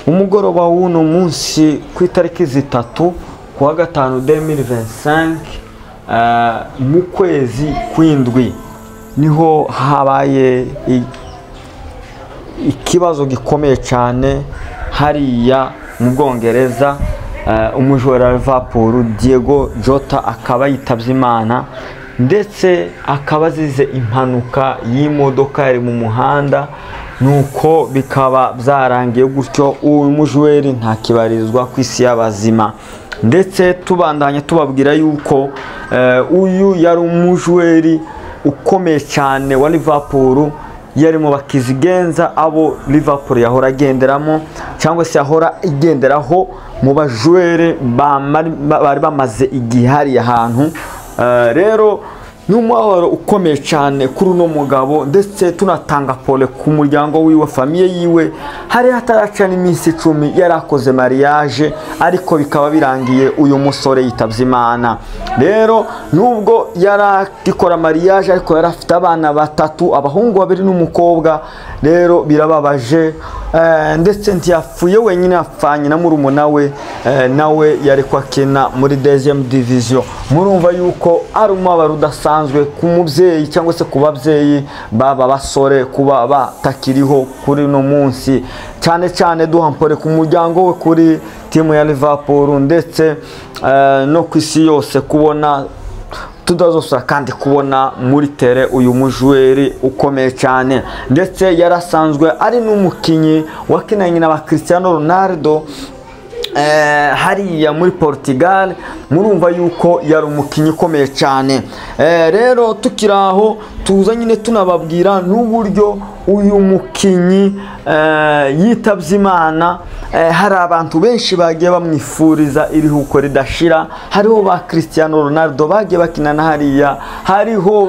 Umugoroba w'uno munsi ku itariki 3 kuwa gatanu 2025, mu kwezi kw'indwi, niho habaye ikibazo gikomeye cyane hariya mu Bwongereza. Umujura wa Liverpool Diego Jota akaba yitabye Imana, ndetse akaba azize impanuka y'imodoka yari mu muhanda. Nuko bikaba byarangiye gutyo, uyu mujuweri ntakibarizwa ku isi y'abazima. Ndetse tubandanya tubabwira yuko uyu yari umujuweri ukomeye cyane wa Liverpool, yari mu bakizigenza abo Liverpool yahora agenderamo cyangwa se yahora igenderaho mu bajuweri bari bamaze igihe hariya hantu. Rero ni umubabaro ukomeye cyane kuri uno mugabo, ndetse tunatanga pole ku muryango wiwe, famiye yiwe. Hari hataraca n'iminsi 10 yarakoze mariage, ariko bikaba birangiye uyu musore yitabye Imana. Rero nubwo yaragikora mariage, ariko yarafite abana 3, abahungu 2 n'umukobwa. Rero birababaje, ndetse ntiyapfuye wenyine, apfanye na murumuna we, nawe yari kwakina muri 2e division. Murumva yuko ari umubabaro udasanzwe ku mubyeyi cyangwa se ku babyeyi baba basore kuba batakiriho kuri no munsi. Cyane cyane duhampore ku muryango we, kuri timu ya Liverpool, ndetse no ku isi yose, kubona tudazosura kandi kubona muri tere uyu mujuweri ukomeye cyane. Ndetse yarasanzwe ari n'umukinyi wakinanye na Cristiano Ronaldo hariya muri Portugal. Murumva yuko yari umukinyi ukomeye cyane. Rero tukiraho tuza nyine tunababwira n'uburyo uyu mukinyi yitabye Imana. Hari abantu benshi bagiye bamwifuriza iruhuko ridashira. Hariho ba Cristiano Ronaldo bagiye bakinana hariya, hariho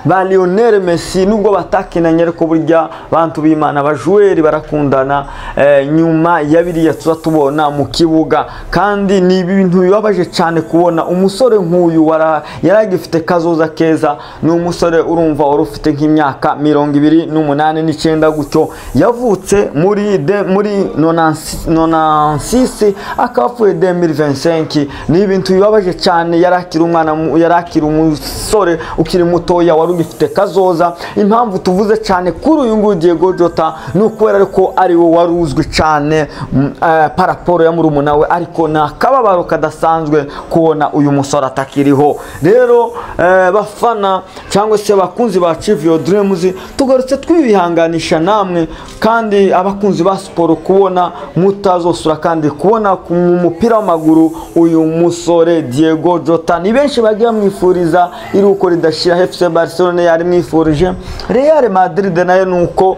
ba Lionel Messi, nubwo batakinanye ariko burya bantu b'Imana bajuweri barakundana. Nyuma ya biriya tuza tubona mu kibuga, kandi ni ibintu bibabaje cyane kubona umusore nk'uyu yaragifite kazoza keza. Ni umusore urumva wari ufite nk'imyaka 28 9 gutyo, yavutse muri 96 akaba apfuye 2025. Ni ibintu bibabaje cyane, yarakiri umwana, yarakiri umusore ukiri mutoya wari ugifite kazoza. Impamvu tuvuze cyane kuri uyu nguyu Diego Jota ni ukubera ko ari we wari uzwi cyane paraporo ya murumuna we, ariko ni akababaro kadasanzwe kubona uyu musore atakiriho. Rero bafana cyangwa se abakunzi ba Achieve Your Dreams, tugarutse twibihanganisha namwe kandi abakunzi ba siporo kubona mutazosura kandi kubona ku mupira w'amaguru uyu musore Diego Jota. Ni benshi bagiye bamwifuriza iruhuko ridashira. FC Barcelona yari mwifurije, Real Madrid nayo nuko,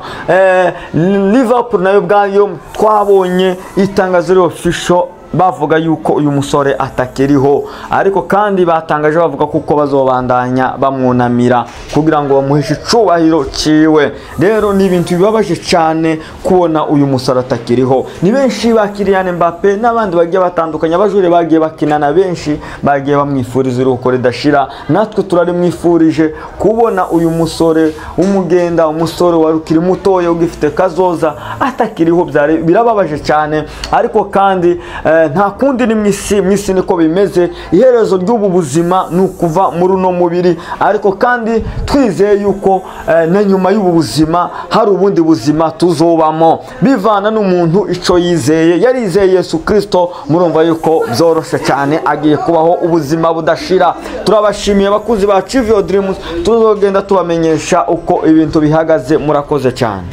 Liverpool nayo ubwayo twabonye itangazo official bavuga yuko uyu musore atakiriho, ariko kandi batangaje bavuga kuko bazobandanya bamwunamira kugira ngo bamuheshe icubahiro ciwe. Rero ni ibintu bibabaje cyane kubona uyu musore atakiriho. Ni benshi ba Kylian Mbappe n'abandi bagiye batandukanye, abajure bagiye bakinana benshi bagiye bamwifuriza iruhuko ridashira. Natwe turarimwifurije kubona uyu musore umugenda, umusore wari ukiri mutoya ugifite kazoza atakiriho, byari birababaje cyane. Ariko kandi nta kundi, ni mwisi niko bimeze. Iherezo ry'ubu buzima ni ukuva muri uno mubiri, ariko kandi twizeye yuko na nyuma y'ubu buzima hari ubundi buzima tuzobamo, bivana n'umuntu ico yizeye. Yarizeye Yesu Kristo, murumva yuko byoroshe cyane, agiye kubaho ubuzima budashira. Turabashimiye abakunzi ba Achieve Your Dreams, tuzogenda tubamenyesha uko ibintu bihagaze. Murakoze cyane.